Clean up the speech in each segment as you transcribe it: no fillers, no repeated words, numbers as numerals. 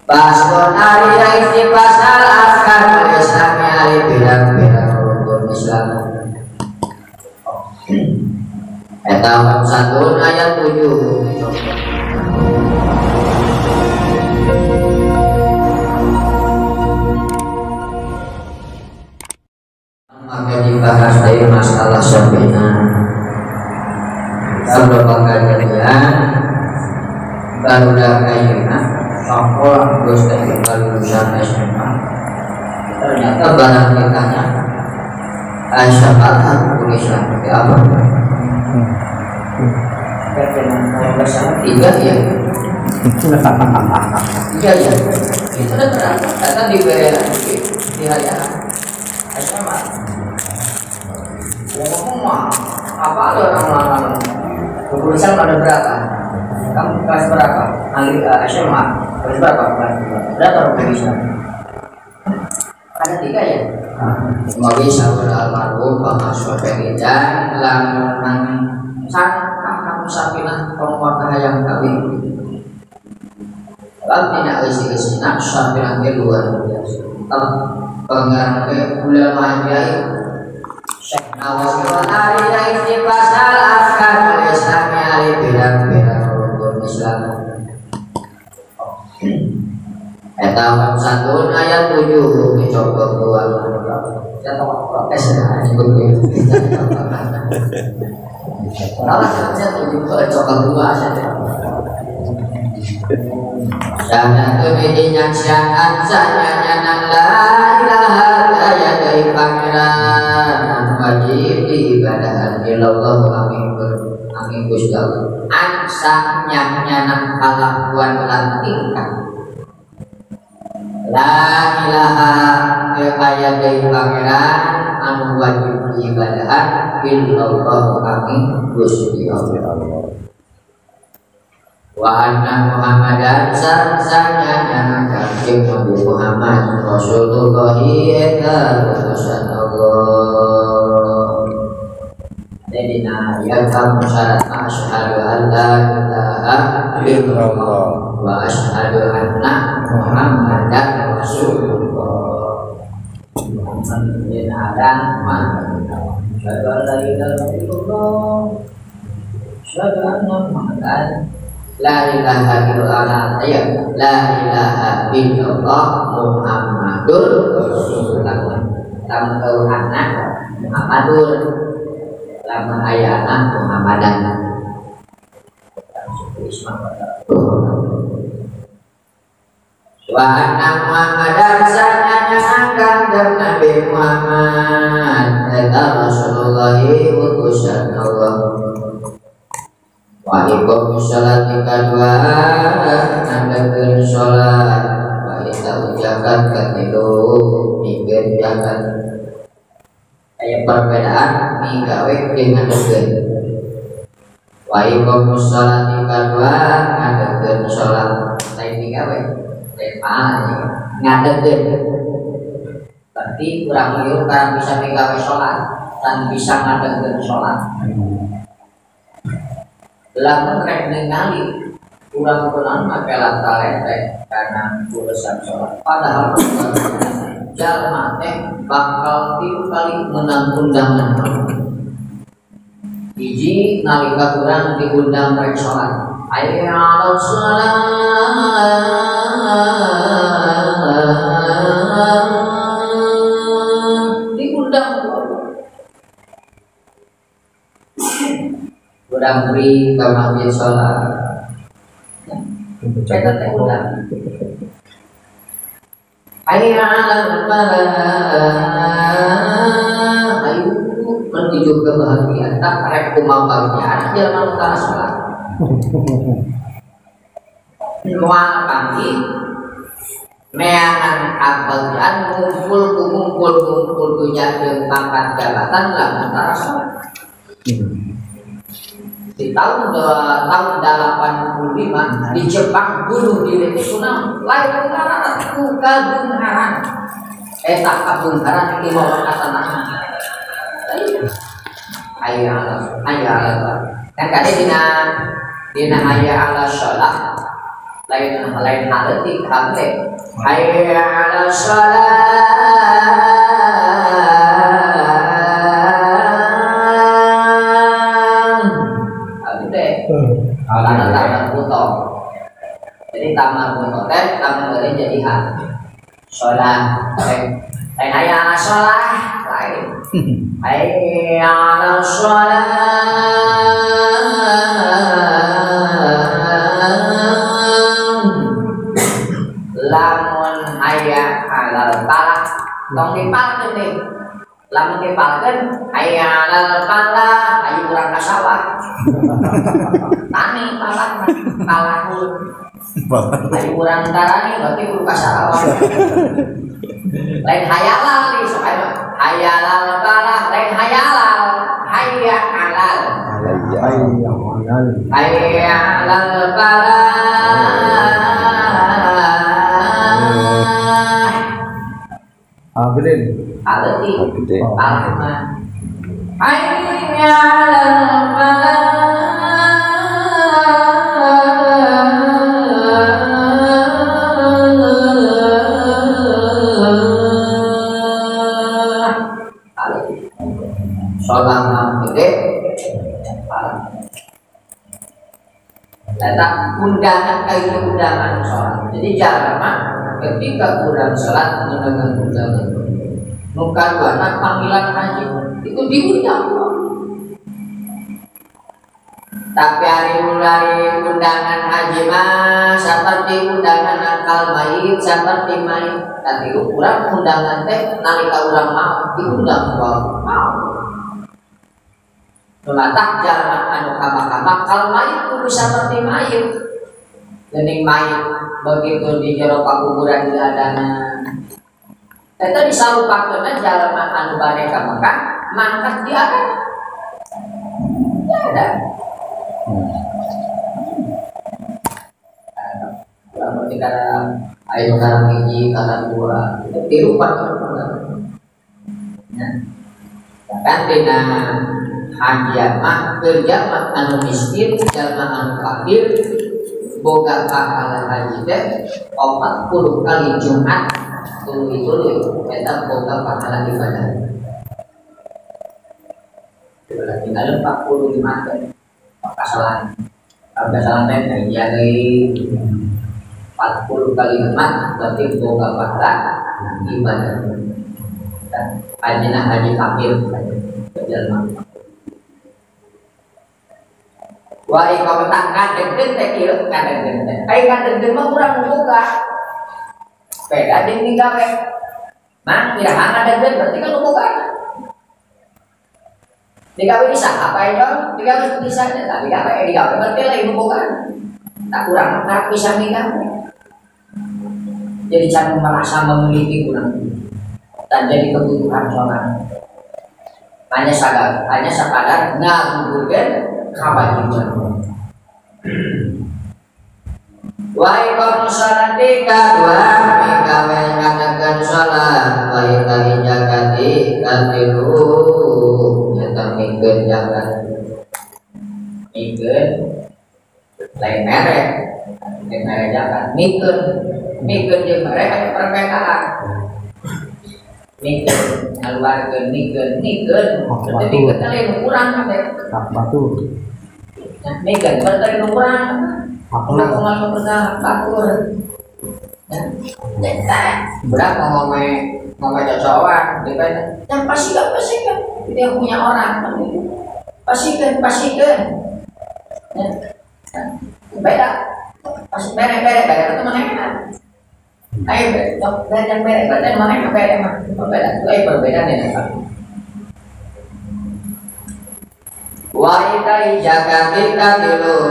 Paslon ari isi pasal akan Islami ari pirang-pirang rukun Islam. Eta 1 ayat 7. Maka dibahas dari masalah sabina. Kalau kejadian barulah kayuna sekolah geus teh lulusan SMA ternyata barang ditanya Aisyah tulisan ke apa? Kalau bersama tiga ya, tiga ya. Itu udah terang. Kata diberi di hari SMA. Ngomong mah apa lo orang-orang? Tulisan pada berapa? Kamu kelas berapa? Ahli SMA kelas berapa? Kelas berapa tulisan? Ada tiga ya. Mawi sahur almarhum Pak Soferidan lamun sang kamu sakinah tong hayang kawin. Bab dina eusi-eusina sakinah ge luar biasa. Pengarang ge ulama kiai Syekh Nawawi ari isi pasal akan Islami ari pirang-pirang rukun Islam. Eta 1 ayat 7 dicoba dua. Saya tahu protes ya, ini kalau saya 7 coba dua saja. Sana tu nyaksian sanya la ilaha ya dari pangeran wajib diibadah illallah amin amin Gusti Allah. Ansa nyanang kalakuan lan tingkah. La ilaha aya deui pangeran anu wajib diibadahan illallah amin Gusti Allah. Wa anna Muhammadan sarsanya kanjeng Nabi Muhammad Rasulullah eta utusan Allah. Jadi na ya kamu syarat asyhadu an la ilaha illallah wa asyhadu anna Muhammadan Rasulullah. Muhammadin adan asyhadu an la ilaha illallah asyhadu anna Muhammadan la ilaha illallah ya la ilaha illallah Muhammadur Rasulullah. Lamun anak Muhammadur lamun ayana Muhammadan. Wa anna Muhammadan sananya kanjeng Nabi Muhammad eta Rasulullah utusan Allah. Wa iqamus sholati kadua nandegkeun salat wa itau zakat katilu mikeun zakat. Aya perbedaan migawe jeung nandegkeun. Wa iqamus sholati kadua nandegkeun salat lain migawe lain pahala ngadegkeun. Berarti kurang liur karena bisa migawe salat dan bisa ngadegkeun salat. Lamun rek ningali kurang-kurang make lantaran karena urusan sholat. Padahal jalma teh bakal tilu kali menang undangan. Hiji nalika kurang diundang rek sholat. Hayya 'alas shalah. Diundang kurang beri ke masjid sholat. Kita teh undang. Hayya 'alal falah. Ayo menuju kebahagiaan. Tak rek kumaha bahagiaan jelema nu tara sholat. Moal panggih meangan kabahagiaan ngumpul kumpul dunya jeung pangkat jabatan lamun tara sholat. Di tahun 85 di Jepang bunuh diri itu kunaon lain utara ku kabeungharan eta kabeungharan di bawah katanah hayya ala kan kade dina hayya ala shalah Lain lain haletik hale. Hayya 'ala shalah. Gede. Karena taman buto. Jadi taman buto teh taman gede jadi hak. Sholat. Lain hayya 'ala shalah lain. Hayya 'ala shalah. Lamun hayya 'alal falah tong dipalkeun teh. Lamun dipalkeun hayya 'alal falah ayu urang ka sawah. Tani palah palahun. Ayu urang tarani berarti kudu ka sawah. Lain hayalal nih sok aya hayalal falah lain hayalal hayya 'alal. Hayya 'alal falah. Gede. Aleti. Gede. Alma. Hayya 'alal falah. Aleti. Sholat mah gede. Eta undangan kayak undangan sholat. Jadi jalma ketika kurang sholat mendengar undangan muka dua panggilan haji itu diundang. Tapi hari mulai undangan haji mah seperti undangan akal mayit seperti mayit. Tapi ukuran undangan teh nalika urang mau diundang mau. Tulatah jalma anu kama-kama kal mayit kudu seperti mayit. Gening mayit begitu di jero pakuburan diadana. Eta disarupakeunna jalma anu bade ka Mekah mangkat diadana. Diadana. Lamun dikara ayo karang hiji karang dua itu tirupan ya. Bahkan dina haji mah keur jalma anu miskin jalma anu fakir boga pahala haji teh 40 kali Jumat tuluy-tuluy eta boga pahala ibadah. Berarti dalam 40 Jumat teh kesalahan. Kesalahan teh ya deui 40 kali Jumat berarti boga pahala ibadah. Hajina haji fakir jalma. Wah, kalau tak ngadegkeun teh ieu ngadegkeun teh. Ai ngadegkeun mah urang boga. Beda jeung digawe. Mah iraha ngadegkeun berarti kan boga. Digawe bisa apa ya? Digawe bisa teh tapi digawe digawe berarti lain boga. Tak urang mah bisa migawe. Jadi can merasa memiliki urang. Tak jadi kebutuhan sorangan. Hanya sadar, hanya sekadar ngagugurkeun kewajiban. Wa iqam sholati kadua migawe ngadakeun salat wa ita'i zakati katilu nyata mikeun zakat. Mikeun lain mere, lain mere zakat. Mikeun, mikeun jeung mere aya perbedaan. Mikeun ngaluarkeun mikeun mikeun berarti mikeun teh lain kurang teh. Batur. Mikeun berarti lain kurang. Aku nggak pernah batur. Berapa ngomong cocokan, dia yang pasti kan itu yang punya orang, pasti kan, beda, pasti beda itu mana enak. Ayo beda beda beda mana enak beda mah, beda itu perbedaan ya. Wa itai zakati katilu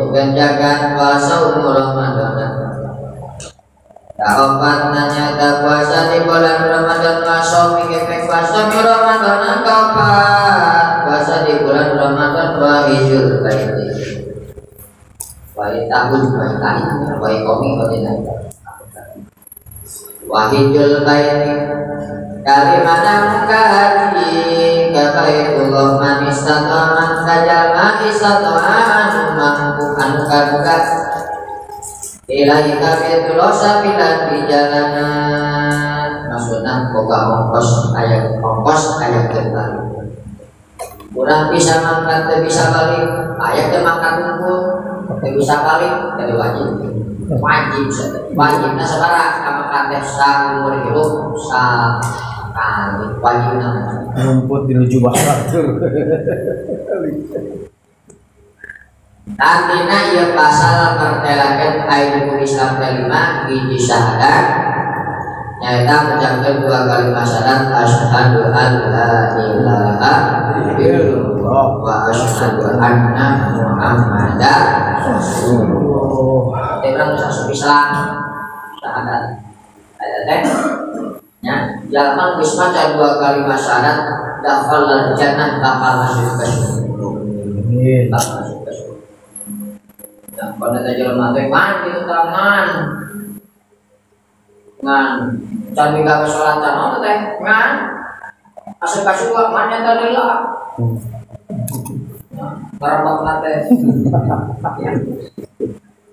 ikan zakat wa saumu Ramadan. Kaopat nanya tak puasa di bulan Ramadan wa saumi kefek puasa di Ramadan kaopat puasa di bulan Ramadan wa hijul baiti wa itahun wa itahin wa ikomi wa wa hijul baiti kalimana muka haji kabaitullah man istata'a man kajalma istata'a anu mampu anu kaduka Ilahi kabeh tulosa pilan di jalanan. Maksudna boga ongkos aya ongkos aya teu balik. Urang bisa mangkat teu bisa balik, aya teu mangkat unggul, teu bisa balik jadi wajib. Wajib wajibna sabaraha ka mangkat teh saumur hirup sakali wajibna. Ngumput di jubah batur. Artinya ia pasal pertelakan ayat hukum Islam kelima hiji syahadat nyaeta mengucapkan dua kalimat syahadat asyhadu an la ilaha illallah wa asyhadu anna Muhammadar rasulullah. Urang masuk Islam syahadat aya teh nya jalma geus maca dua kalimat syahadat dakhalal jannah bakal masuk ke surga. Amin. Pada jelema teh man kitu tah ngan can migawe salat can teh ngan asup ka surga man nyata deui lah ngarepotna teh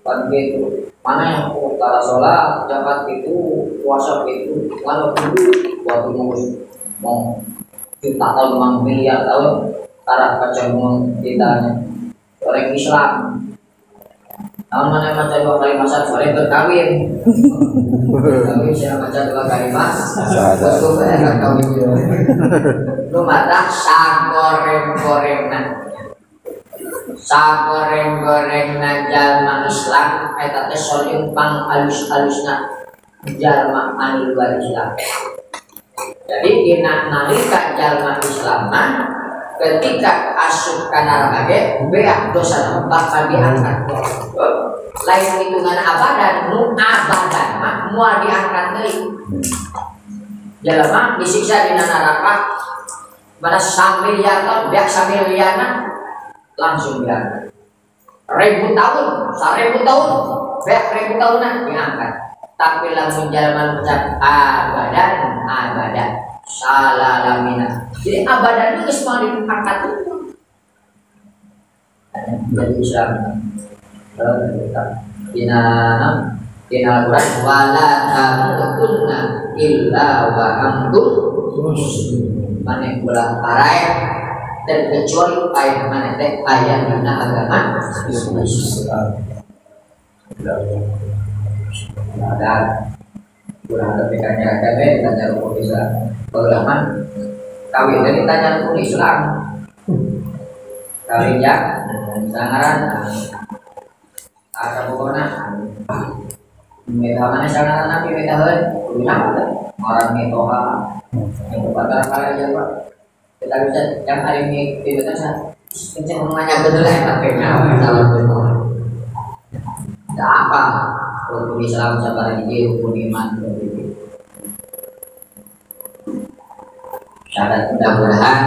pan kitu mana yang utara salat zakat kitu puasa kitu ngan kudu waktu mau juta tahun mang miliar tahun tara kacang ditanya orang Islam. Tahun mana maca dua kali masa sore berkawin. Berkawin saya maca dua kali mas. Terus saya kawin. Lu mata sagoreng-gorengna. Sagoreng-gorengna jalma Islam eta teh soling pang alus-alusna jalma anu luar Islam. Jadi dina nalika jalma Islam mah ketika asup ka neraka ge beak dosa bakal diangkat. Lain hitungan abadan, nu abadan mah moal diangkat deui. Jelema disiksa dina neraka mana samiliar tahun beak samiliarna langsung diangkat. Ribu tahun, 1000 tahun, beak 1000 tahunan diangkat. Tapi lamun jelema ngucap abadan, abadan salalamina. Jadi abadan itu semua diangkat itu. Jadi Islam dina dina Al-Qur'an wala tamutunna illa wa antum muslimun. Maneh ulah paraeh terkecuali aya maneh teh aya dina agama Islam. Ada kurang lebih tanya agama ditanya rukun Islam. Ulama kawin dari tanya rukun Islam. Kawin ya sangaran asa pokona meta mana sangaran nabi meta heun kudu orang metoha itu bakal aja Pak. Kita bisa yang hari ini tiba-tiba kenceng nanya bener lah pakainya salah bener. Tidak apa rukun Islam sabar hiji rukun iman begitu. Syahadat mudah-mudahan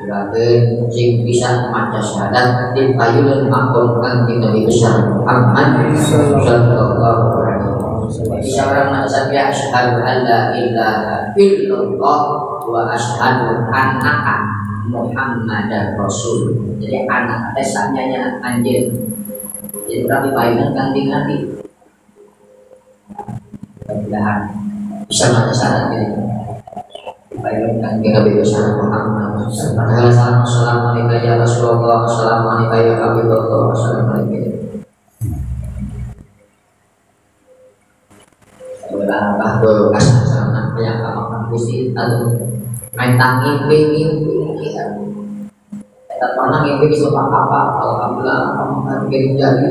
dibakeun sing bisa maca syahadat dipayunkeun makom kanjeng Nabi besar Muhammad sallallahu alaihi wasallam. Bisa orang maca sabia asyhadu alla ilaha illallah wa asyhadu annaka Muhammadar Rasul. Jadi anak teh sanyanya anjeun. Jadi urang dipayunkeun kanjeng Nabi. Mudah-mudahan bisa maca syahadat gitu. Baik, kanjeng Nabi besar Muhammad. Assalamualaikum ya Rasulullah, assalamualaikum ya Habibullah, assalamualaikum. Ulah bah kasana yang kamak Gusti atuh main tangin mimpi kita. Eta pernah mimpi geus apa alhamdulillah kamu jadi jadi.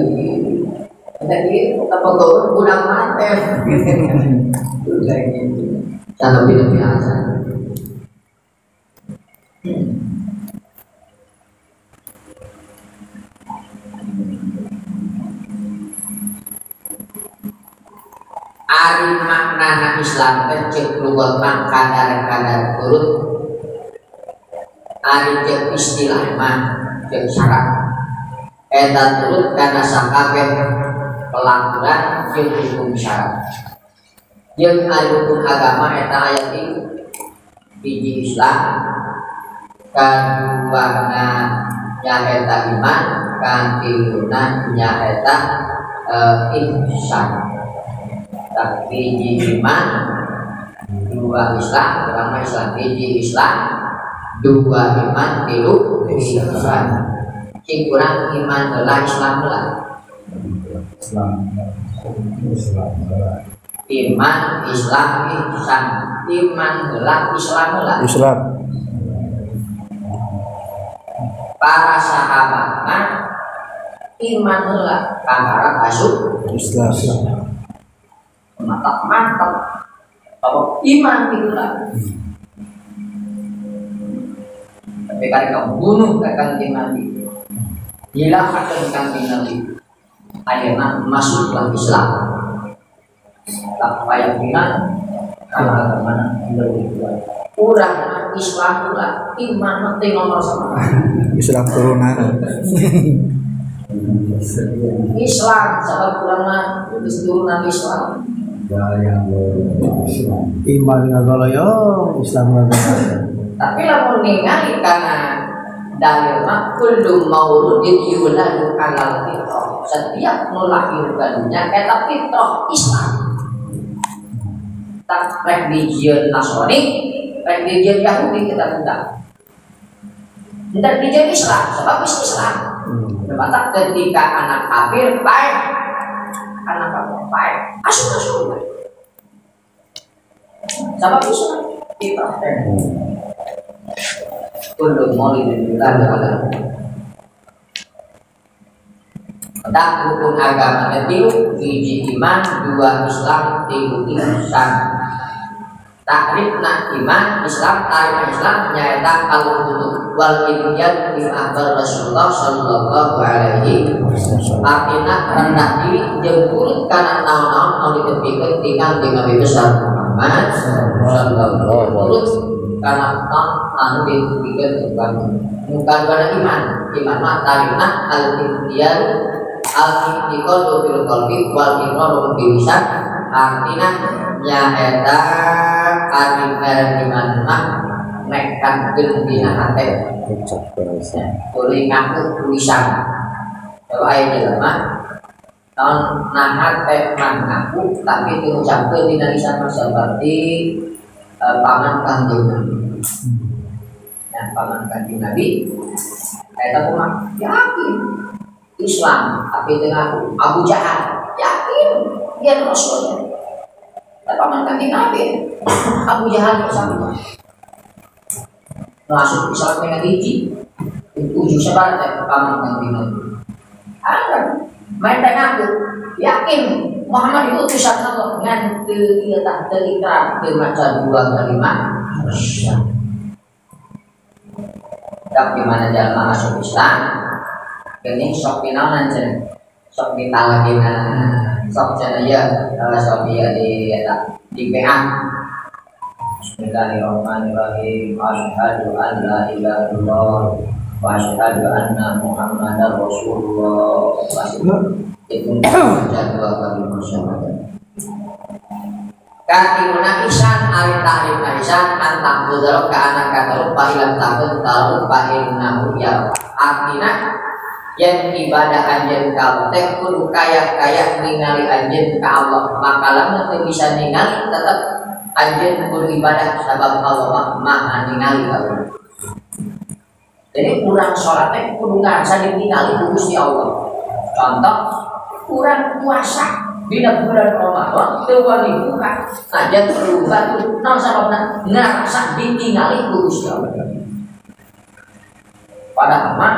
Eta ieu eta pegawai budak mate. Udah gitu. Jangan lebih biasa. Ari maknana Islam teh ceuk lugat mah kadar-kadar turut. Ari ceuk istilah mah ceuk syarat. Eta turut kana sakabeh pelanggaran jeung hukum syarat. Jeung ari hukum agama eta aya di hiji Islam, kaduana nyaeta iman, katiluna nyaeta ihsan. Tapi hiji iman, dua Islam, pertama Islam, hiji Islam, dua iman, tilu ihsan. Cing kurang iman heula Islam heula. Islam. Islam. Iman, Islam, ihsan. Iman heula Islam heula. Islam. Para sahabat mah iman heula antara asup Islam. Mantap mantap. Kalau iman heula. Tapi kali kamu bunuh ke Kanjeng Nabi, hilangkan Kanjeng Nabi, akhirnya masuklah Islam. Tak keyakinan karena agama lebih kuat. Urang Islam ulah iman mati nomor sama. Islam turunan. Islam sebab urang mah geus turunan Islam. Iman ngagoloyong, Islam ngagoloyong. Tapi lamun ningali kana dalil mah kullu mauludin yuladu alal fitrah. Setiap nu lahir ka dunya eta fitrah Islam. Tak rek dijieun Nasrani, rek dijieun Yahudi kita budak. Ntar dijieun Islam, sebab Islam. Maka ketika anak kafir baik, anak kafir baik, asup asup. Sebab Islam fitrah. Kullu maulidin yuladu alal fitrah. Tak rukun agama tilu, hiji iman, dua Islam, tilu ihsan. Takrifna iman, Islam, tarif Islam nyaeta al-qunut wal inqiyad li ahbar Rasulullah sallallahu alaihi wasallam. Artina rendah diri jeung turut kana naon-naon anu ditepikeun ti Kanjeng Nabi besar Muhammad sallallahu alaihi wasallam. Kana naon anu ditepikeun ti Kanjeng. Bukan kana iman, iman mah tarifna al-inqiyad al-intiqadu bil qalbi wal iqraru bil lisan. Artina nyaeta ari iman mah nekatkeun dina hate tuluy ngaku tulisan. Kalau aya jelema naon na hate mah ngaku tapi teu ngucapkeun dina lisan mah seperti paman Kanjeng Nabi. Ya, paman Kanjeng Nabi eta kumaha yakin Islam tapi teu ngaku. Abu Jahal yakin dia Rasulnya. Tapi paman Kanjeng Nabi Abu Jahal sama masuk Islam dengan hiji tujuh sebar teh paman Kanjeng Nabi. Ada main teh ngaku yakin Muhammad itu utusan Allah ngan teu ieu tah teu ikrar teu maca dua kalimat. Tapi mana jalma masuk Islam geuning sok pinaonan cenah sok ditalakina sok cenah ieu sok ieu di eta di PA. Bismillahirrahmanirrahim. Asyhadu an la ilaha illallah wa asyhadu anna Muhammadar Rasulullah. Itu baca dua kalimat syahadat. Katiluna isan ari ta'rifna isan antak budaro ka anak katarupa ilam takun tarupa innahu ya. Artina yen ibadah anjeun ka teh kudu kaya-kaya ningali anjeun ka Allah, maka lamun teu bisa ningali tetep anjeun kudu ibadah sabab Allah mah maha ningali ka urang. Jadi urang salat teh kudu ngarasa ditingali ku Gusti Allah. Contoh urang puasa dina bulan Ramadan teu wani buka, najan teu batu naon sababna ngarasa ditingali ku Gusti Allah. Padahal mah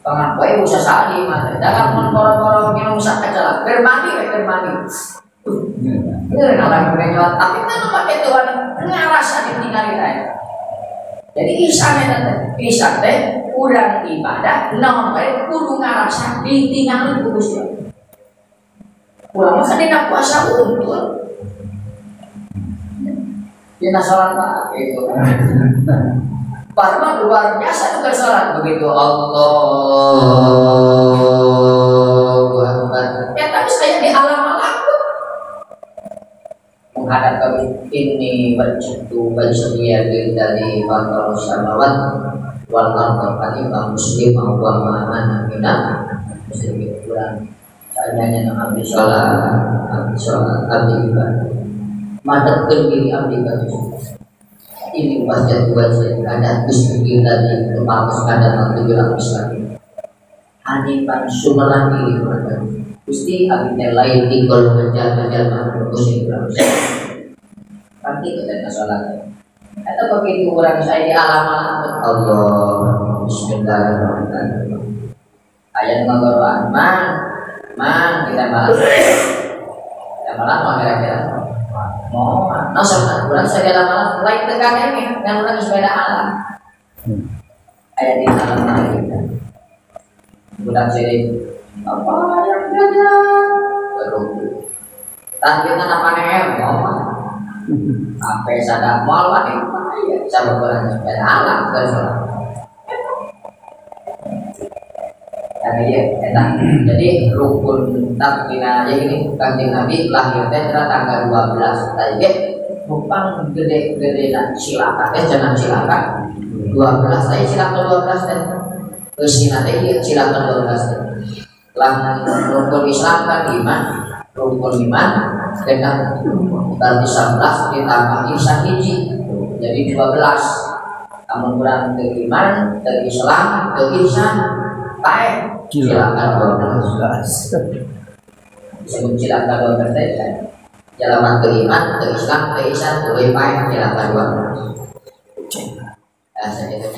tengah wae usah sali mah dalam mun boro-boro minum sakacala keur mandi we keur mandi. Heuh nalan nyot tapi teu make teu wani ngarasa ditingali teh. Jadi ihsan eta teh, ihsan teh urang ibadah naon wae kudu ngarasa ditingali ku Gusti Allah. Urang mah dina puasa untul. Dina salat mah gitu. Padahal luar biasa juga sholat begitu Allahu Akbar. Ya tapi saya di alam malakut menghadap ke ini wajhtu wajhiya lillazi fatara samawat wal arda hanifa muslima wa ma ana minal musyrikin. Kurang Banyaknya nang abdi sholat, abdi ibadah. Madepkeun diri abdi ka Gusti. Ini wajah wajah ada Gusti tadi kepala ada tujuh lapis lagi. Hanifan sumelang diri kepada Gusti abdi teh lain di golongan jalma-jalma Gusti lapis. Nanti kita sholat. Atau begitu orang saya di alam-alam Allah Bismillahirrahmanirrahim. Ayat ngagoroan mang kita malah mau kira-kira mau nah kurang segala malah lain tekan ini yang kurang sepeda alam ayat di alam malah kita kurang sini apa yang belajar berumur tangkitan apa nih mau apa sadar mau apa ya sama kurang sepeda alam bersolat. Jadi rukun takdina ya ini Kanjeng Nabi lahir teh tanggal 12 tadi numpang gede-gede na cilaka teh jangan cilaka 12 teh cilaka 12 teh eusina teh ieu cilaka 12 teh. Lah rukun Islam kan iman, rukun iman dengan berarti 11 ditambah ihsan hiji jadi 12. Kamu kurang ke iman, ke Islam, ke ihsan baik silakan 12. Disebut silakan 12 teh kan. Jalaman ke iman, ke Islam, ke ihsan, ke baik silakan 12. Nah, segitu.